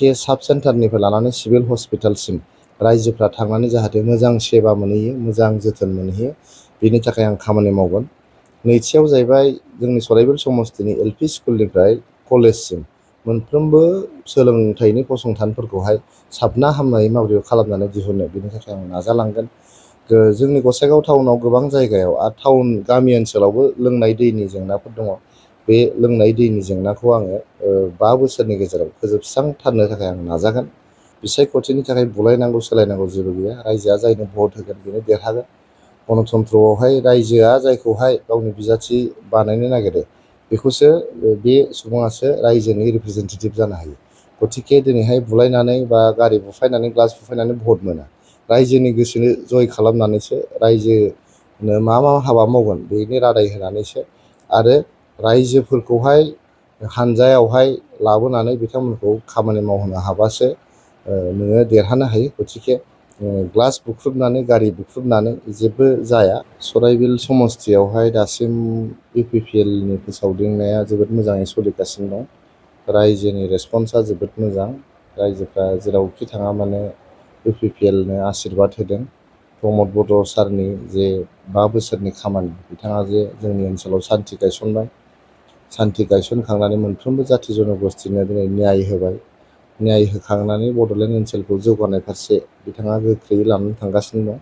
साब सेन्टारनिफ्राय लानानै सिभिल हस्पिटालसिम रायजोफ्रा थांनानै जाहाथे मोजां सेवा मोनहैयो, मोजां जोथोन मोनहैयो, बेनि थाखाय आं खामानि मावगोन। नैथियाव जाहैबाय जोंनि सराइबिल समस्तिनि एलपि स्कुलनिफ्राय कलेजसिम मोनफ्रोमबो सोलोंथाइनि फसंथानफोरखौहाय साबना हामनायै माबोरै खालामनानै दिहुनो, बेनि थाखाय आं नाजालांगोन। जोंनि गसाइगाव टाउनाव गोबां जायगायाव आरो गामि ओनसोलावबो लोंनाय दैनि जेंनाफोर दङ। बे लोंनाय दैनि जेंनाखौ आङो 5 बोसोरनि गेजेराव फोजोबस्रांथारनो थाखाय आं नाजागोन। बिसायख'थिनि थाखाय बुलायनांगौ सोलायनांगौ जेबो गैया। रायजोआ जायनो भट होगोन बेनो देरहागोन। गणतन्त्रआवहाय रायजोआ जायखौहाय गावनि बिजाथि बानायनो नागिरो बेखौसो बे सुबुङासो रायजोनि रिप्रेजेन्टेटिभ जानो हायो। गतिके दिनैहाय बुलायनानै बा गारि बुफायनानै ग्लास बुफायनानै भट मोना। रायजोनि गोसोनो जय खालामनानैसो, रायजोनो मा हाबा मावगोन बेनि रादाय होनानैसो, आरो रायजोफोरखौहाय हानजायावहाय लाबोनानै बिथांमोनखौ खामानि मावहोनो हाबासो नोङो देरहानो हायो। गतिके ग्लास बुख्रुबनानै, गारि बुख्रुबनानै जेबो जाया। सराइबिल समस्तियावहाय दासिम इउपिपिएलनि फोसावदिंनाया जोबोद मोजाङै सोलिगासिनो दं। रायजोनि रेसपन्सा जोबोद मोजां। रायजोफ्रा जेरावखि थाङा मानो इउपिपिएलनो आशिर्बाद होदों। प्रमद बर' सारनि जे 5 बोसोरनि खामानि, बिथाङा जे जोंनि ओनसोलाव सान्थि गायसनबाय, सान्थि गायसनखांनानै मोनफ्रोमबो जाथि जनगोष्ठीनो दिनै न्याय होबाय। न्याय होखांनानै बड'लेण्ड ओनसोलखौ जौगानाय फारसे बिथाङा गोख्रैयै लानानै थांगासिनो दं।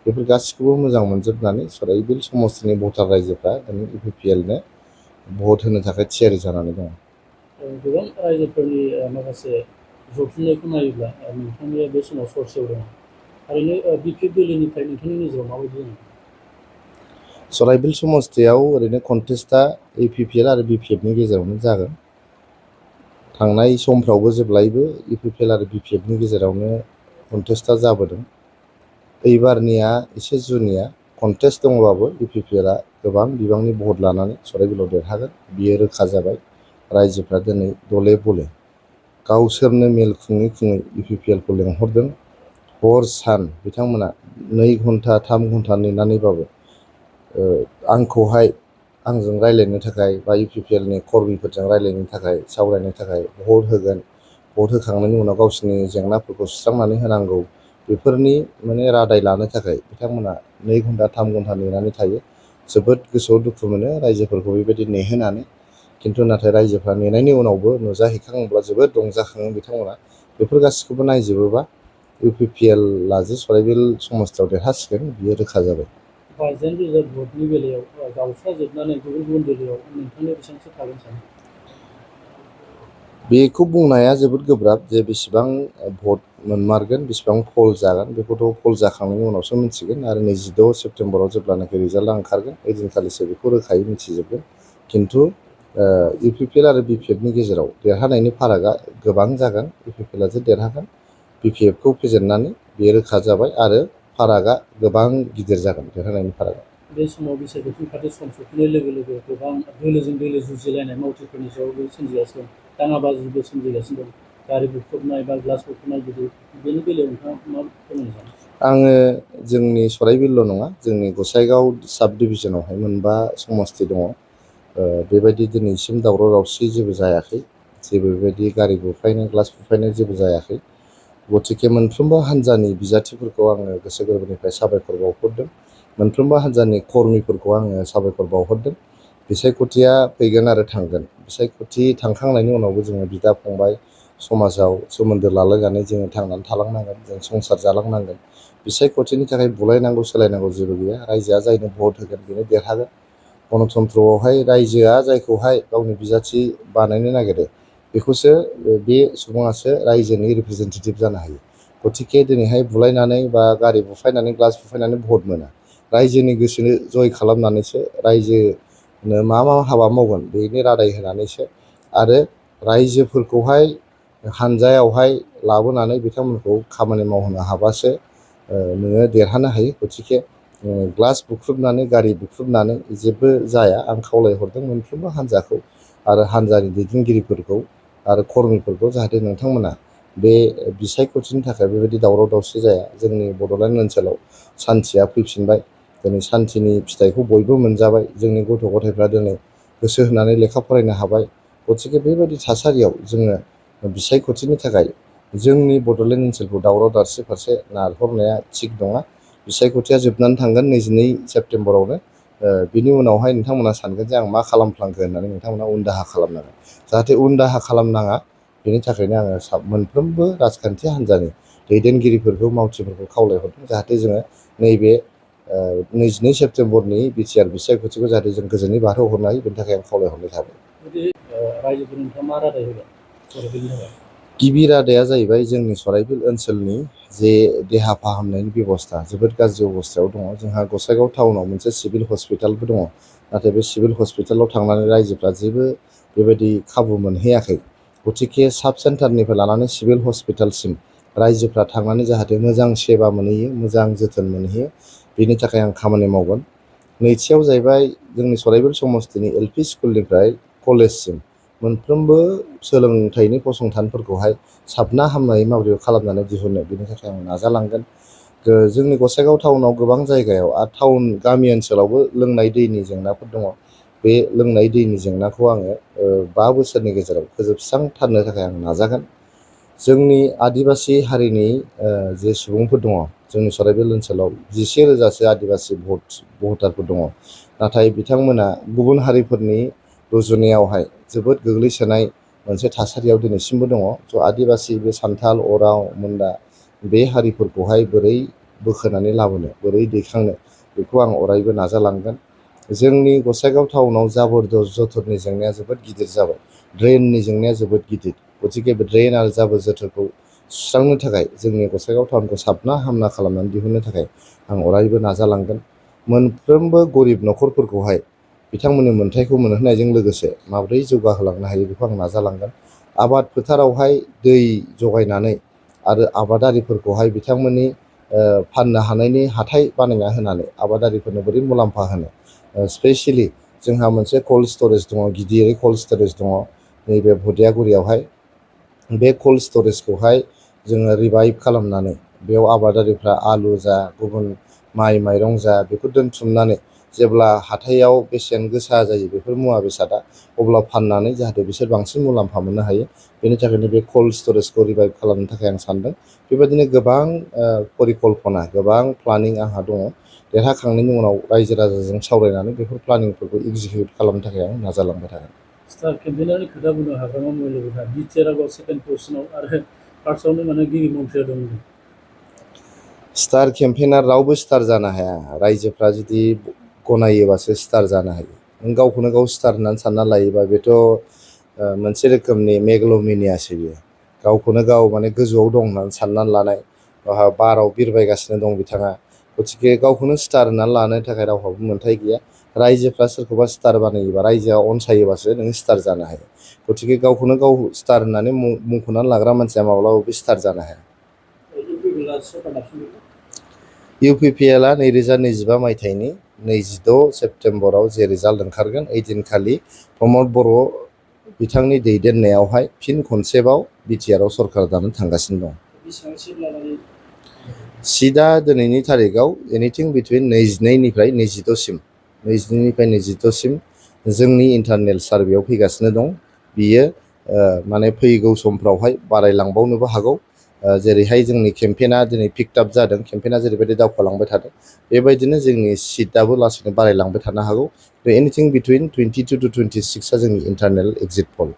बेफोर गासिखौबो मोजां मोनजोबनानै सराइबिल समस्तिनि भटार रायजोफ्रा दिनै इउपिपिएलनो भट होनो थाखाय थियारि जानानै दङ। गोबां रायजोफोरनि माखासे जथुम्नायखौ नायोब्ला नोंथांनिया बे समाव सरसेयाव दङ। ओरैनो बिपिएफ दोलोनिफ्राय नोंथांनि नोजोराव माबायदि दङ? सराइबिल समस्तियाव ओरैनो कन्टेस्टआ इउपिपिएल आरो बिपिएफनि गेजेरावनो जागोन। थांनाय समफ्रावबो जेब्लायबो इउपिपिएल आरो बिपिएफनि गेजेरावनो कन्टेस्टआ जाबोदों। एबारनिया एसे जुनिया। कन्टेस्ट दङबाबो इउपिपिएलआ गोबां बिबांनि भट लानानै सराइबिलाव देरहागोन, बियो रोखा जाबाय। रायजोफ्रा दिनै दले बले गावसोरनो मेल खुङै खुङै इउपिपिएलखौ लेंहरदों। हर सान बिथांमोना 2 घन्टा 3 घन्टा नेनानैबाबो आंजों रायज्लायनो थाखाय बा इउपिपिएलनि कर्मिफोरजों रायज्लायनो थाखाय, सावरायनो थाखाय भट होगोन। भट होखांनायनि उनाव गावसोरनि जेंनाफोरखौ सुस्रांनानै होनांगौ, बेफोरनि रादाय लानो थाखाय बिथांमोना 2 घन्टा 3 घन्टा नेनानै थायो। जोबोद गोसोआव दुखु मोनो रायजोफोरखौ बेबायदि नेहोनानै। खिन्थु नाथाय रायजोफ्रा नेनायनि उनावबो नुजाहैखाङोब्ला जोबोद रंजाखाङो बिथांमोना। बेफोर गासिखौबो नायजोबोबा इउपिपिएलआ जे सराइबिल समस्तियाव देरहासिगोन बियो रोखा जाबाय। गार्जेन रिजार्भ भटनि बेलायाव गावस्राजोबनानै गुबुन गुबुन दोलोआव नोंथांनि बेसेबांसो थागोन सानो? बेखौ बुंनाया जोबोद गोब्राब जे बेसेबां भट मोनमारगोन, बेसेबां पल जागोन, बेखौथ' पल जाखांनायनि उनावसो मिथिगोन। आरो 26 सेप्तेम्बराव जेब्लानाखि रिजाल्टआ ओंखारगोन ओइदिनखालिसो बेखौ रोखायै मिथिजोबगोन। खिन्थु इउपिपिएल आरो बिपिएफनि गेजेराव देरहानायनि फारागा गोबां जागोन। इउपिपिएलआ जे देरहागोन, बिपिएफखौ फेजेननानै बेयो रोखा जाबाय, आरो फारागा गोबां गिदिर जागोन देरहानायनि फारागा। बे समाव बिसायख'थि खाथि सम सफैनाय लोगो लोगो गोबां दोलोजों दोलो जुजिलायनाय मावथिफोरनि सायावबो सोमजिगासिनो दं, दाङाबाजिबो सोमजिगासिनो दं, गारि बुख्रुबनाय बा ग्लास बुख्रुबनाय गिदिर, बेनि बेलायाव नोंथाङा मा फोरमायनो सानो? आङो जोंनि सराइबिलल' नङा, जोंनि गसाइगाव साब डिभिजनावहाय 4 समस्ति दङ। बेबायदि दिनैसिम दावराव दावसि जेबो जायाखै, जेबो बेबायदि गारि बुफायनाय, ग्लास बुफायनाय जेबो जायाखै। गतिके मोनफ्रोमबो हान्जानि बिजाथिफोरखौ आङो गोसो गोरबोनिफ्राय साबायखर बावहरदों। मोनफ्रोमबो हान्जानि कर्मिफोरखौ आङो साबायखर बावहरदों। बिसायख'थिया फैगोन आरो थांगोन। बिसायख'थि थांखांनायनि उनावबो जोङो बिदा फंबाय समाजाव सोमोन्दो लालायनानै जोङो थांनानै थालांनांगोन, जों संसार जालांनांगोन। बिसायख'थिनि थाखाय बुलायनांगौ सोलायनांगौ जेबो गैया। रायजोआ जायनो भट होगोन बेनो देरहागोन। गणतन्त्रआवहाय रायजोआ जायखौहाय गावनि बिजाथि बानायनो नागिरो बेखौसो बे सुबुङासो रायजोनि रिप्रेजेन्टेटिभ जानो हायो। गतिके दिनैहाय बुलायनानै बा गारि बुफायनानै ग्लास बुफायनानै भट मोना। रायजोनि गोसोनो जय खालामनानैसो, रायजोनो मा हाबा मावगोन बेनि रादाय होनानैसो, आरो रायजोफोरखौहाय हानजायावहाय लाबोनानै बिथांमोनखौ खामानि मावहोनो हाबासो नोङो देरहानो हायो। गतिके ग्लास बुख्रुबनानै, गारि बुख्रुबनानै जेबो जाया। आं खावलायहरदों मोनफ्रोमबो हान्जाखौ आरो हान्जानि दैदेनगिरिफोरखौ आरो कर्मिफोरखौ, जाहाथे नोंथांमोना बे बिसायख'थिनि थाखाय बेबायदि दावराव दावसि जाया। जोंनि बड'लेण्ड ओनसोलाव सान्थिया फैफिनबाय। दिनै सान्थिनि फिथाइखौ बयबो मोनजाबाय। जोंनि गथ' गथायफ्रा दिनै गोसो होनानै लेखा फरायनो हाबाय। गतिके बेबायदि थासारियाव जोङो बिसायख'थिनि थाखाय जोंनि बड'लेण्ड ओनसोलखौ दावराव दारसि फारसे नारहरनाया थिग नङा। बिसायख'थिया जोबनानै थांगोन 22 सेप्तेम्बरावनो। बिनि उनावहाय नोंथांमोना सानगोन जे आं मा खालामफ्लांखो होननानै नोंथांमोना उन दाहा खालामनाङा। जाहाथे उन दाहा खालामनाङा बेनि थाखायनो आङो मोनफ्रोमबो राजखान्थि हान्जानि दैदेनगिरिफोरखौ मावथिफोरखौ खावलायहरदों जाहाथे जोङो नैबे 22 सेप्तेम्बरनि बिटिआर बिसायख'थिखौ जाहाथे जों गोजोनै बारहोहरनो हायो बेनि थाखाय आं खावलायहरनाय थाबाय। रायजोफोरनो नोंथाङा मा रादाय होगोन सराइबिलनि थाखाय? गिबि रादाया जाहैबाय जोंनि सराइबिल ओनसोलनि जे देहा फाहामनायनि बेबस्था जोबोद गाज्रि अबस्थायाव दङ। जोंहा गसाइगाव टाउनाव मोनसे सिभिल हस्पिटालबो दङ, नाथाय बे सिभिल हस्पिटालाव थांनानै रायजोफ्रा जेबो बेबायदि खाबु मोनहैयाखै। गथिखे साब सेन्टारनिफ्राय लानानै सिभिल हस्पिटालसिम रायजोफ्रा थांनानै जाहाथे मोजां सेबा मोनहैयो, मोजां जोथोन मोनहैयो, बेनि थाखाय आं खामानि मावगोन। नैथियाव जाहैबाय जोंनि सराइबिल समस्तिनि एलपि स्कुलनिफ्राय कलेजसिम मोनफ्रोमबो सोलोंथाइनि फसंथानफोरखौहाय साबना हामनायै माबोरै खालामनानै दिहुनो बेनि थाखाय आं नाजालांगोन। जोंनि गसाइगाव टाउनाव गोबां जायगायाव आरो गामि ओनसोलावबो लोंनाय दैनि जेंनाफोर दङ। बे लोंनाय दैनि जेंनाखौ आङो 5 बोसोरनि गेजेराव फोजोबस्रांथारनो थाखाय आं नाजागोन। जोंनि आदिबासि हारिनि जे सुबुंफोर दङ जोंनि सराइबिल ओनसोलाव 11,000सो आदिबासि भटारफोर दङ। नाथाय बिथांमोना गुबुन हारिफोरनि रुजुनायावहाय जोबोद गोग्लैसोनाय मोनसे थासारियाव दिनैसिमबो दङ। आदिबासि बे सान्थाल, अराव, मुन्डा बे हारिफोरखौहाय बोरै बोखोनानै लाबोनो, बोरै दैखांनो बेखौ आं अरायबो नाजालांगोन। जोंनि गसाइगाव टाउनाव जाबोर जथरनि जेंनाया जोबोद गिदिर जाबाय, ड्रेननि जेंनाया जोबोद गिदिर। गथिखे बे ड्रेन आरो जाबोर जोथोरखौ सुस्रांनो थाखाय जोंनि गसाइगाव टाउनखौ साबना हामना खालामनानै दिहुननो थाखाय आं अरायबो नाजालांगोन। मोनफ्रोमबो गरिब न'खरफोरखौहाय बिथांमोननि मोन्थायखौ मोनहोनायजों लोगोसे माबोरै जौगाहोलांनो हायो बेखौ आं नाजालांगोन। आबाद फोथारावहाय दै जगायनानै आरो आबादारिफोरखौहाय बिथांमोननि फाननो हानायनि हाथाय बानायना होनानै आबादारिफोरनो बोरै मुलाम्फा होनो। स्पेसियेलि जोंहा मोनसे कल्ड स्टरेज दङ, गिदिरै कल्ड स्टरेज दङ नैबे भदियागुरियावहाय। बे कल्ड स्टरेजखौहाय जोङो रिभाइभ खालामनानै बेयाव आबादारिफ्रा आलु जा, गुबुन माइ माइरं जा बेखौ दोनथुमनानै जेब्ला हाथायाव बेसेन गोसा जायो बेफोर मुवा बेसादा, अब्ला फाननानै जाहाथे बिसोर बांसिन मुलाम्फा मोननो हायो। बेनि थाखायनो बे कल्ड स्टरेजखौ रिभाइभ खालामनो थाखाय आं सानदों। बेबायदिनो गोबां परिकल्पना, गोबां प्लानिं आंहा दङ। देरहाखांनायनि उनाव रायजो राजाजों सावरायनानै बेफोर प्लानिंफोरखौ एगजिकिउट खालामनो थाखाय आं नाजालांबाय थागोन। स्टार केम्पेइनारनि खोथा बुंनो हाग्रामा महिलाफोरा बिटिआरआव सेकेन्ड पजिशनाव आरो फार्स्टआवनो माने गिबि मन्थ्रिया दं। स्टार केम्पेइनार रावबो स्टार जानो हाया। रायजोफ्रा जुदि गनायोबासो स्टार जानो हायो। नों गावखौनो गाव स्टार होननानै सानना लायोबा बेथ' मोनसे रोखोमनि मेगल'मेनियासो बियो। गावखौनो गाव माने गोजौआव दं होननानै साननानै लानाय, बाराव बिरबायगासिनो दं बिथाङा। गथिखे गावखौनो स्टार होननानै लानो थाखाय रावहाबो मोन्थाय गैया। रायजोफ्रा सोरखौबा स्टार बानायोबा, रायजोआ अनसायोबासो नोङो स्टार जानो हायो। गथिखे गावखौनो गाव स्टार होननानै मुंख'नानै लाग्रा मानसिया माब्लाबाबो स्टार जानो हाया। इउपिपिएलआ 2025 मायथाइनि 26 सेप्तेम्बराव जे रिजाल्ट ओंखारगोन ओइदिनखालि प्रमद बर' बिथांनि दैदेननायावहाय फिन खनसेबाव बिटिआरआव सरकार दानो थांगासिनो दं। सिटआ दिनैनि तारिखआव एनिथिं बिटुइन 22निफ्राय 22सिम जोंनि इन्टारनेल सार्भेयाव फैगासिनो दं। बियो माने फैगौ समफ्रावहाय बारायलांबावनोबो हागौ। जेरैहाय जोंनि केम्पेइना दिनै पिकआप जादों, केम्पेइना जेरैबायदि दावखोलांबाय थादों बेबायदिनो जोंनि सिटआबो लासैनो बारायलांबाय थानो हागौ। एनिथिं बिटुइन 22 to 26आ जोंनि इन्टारनेल एग्जिट पल।